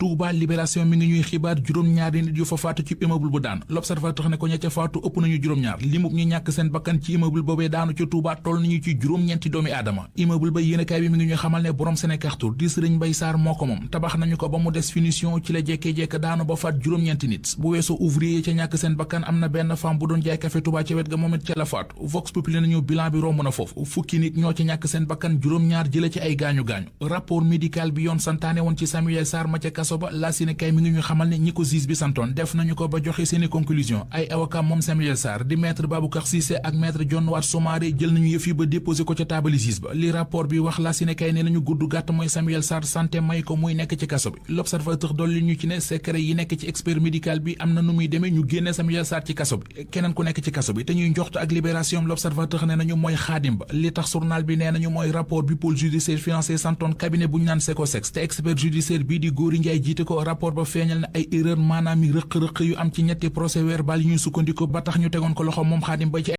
Touba Libération mi ngi ñuy xibaar juróom-ñaari nit yu fa faatu ci immeuble bu daan L'Observateur ne ko ña ca faatu ëpp nañu juróom-ñaar limub ñu ñàkk seen bakkan ci immeuble boobee daanu ci Touba toll nañu ci juróom-ñeenti doomi aadama immeuble ba yéenekaay bi mi ngi ñuy xamal ne borom Sénécartour di Serigne Mbaye Sarr moo ko moom tabax nañu ko ba mu des finition ci la jekkee-jekk daanu ba faat juróom-ñeenti nit bu weesoo ouvrier yi ca ñàkk seen bakkan am na benn femme bu doon jaay café Touba ca wet ga moom it ca la faatu Vox Populi nañu bilan bi romb na foofu fukki nit ñoo ci ñàkk seen bakkan juróom-ñaar jële ci ay gaañu-gaañu rapport médical bi yoon santaane woon ci Samuel Sarr ma ca kaso ba la Sénégal mi ngi ñu xamal ne ñi ko juge bi santoon def nañu ko ba joxe seeni conclusion ay avocat moom Samuel Sarr di maître Baboucar Cissé ak maître John Wat Soumaré jël nañu yëf yi ba déposé ko ca taabali juge ba li rapport bi wax la Sénégal ne nañu gudd gàtt mooy Samuel Sarr santé may ko muy nekk ci kaso bi L'Observateur dolli ñu ci ne secret yi nekk ci expert médical bi am na nu muy demee ñu génne Samuel Sarr ci kaso bi keneen ku nekk ci kaso bi te ñuy njoxtu ak Libération L'Observateur ne nañu mooy Xaadim Ba li tax journal bi nee nañu mooy rapport bi pôle judiciaire financier santoon cabinet bu ñu naan Secosex te expert judiciaire bii di Góori Njaay jiite ko rapport ba feeñal na ay erreur maanaam yi rëq-rëq yu am ci ñetti procès verbal yi ñuy sukkandiku ba tax ñu tegoon ko loxo moom Xaadim Ba ci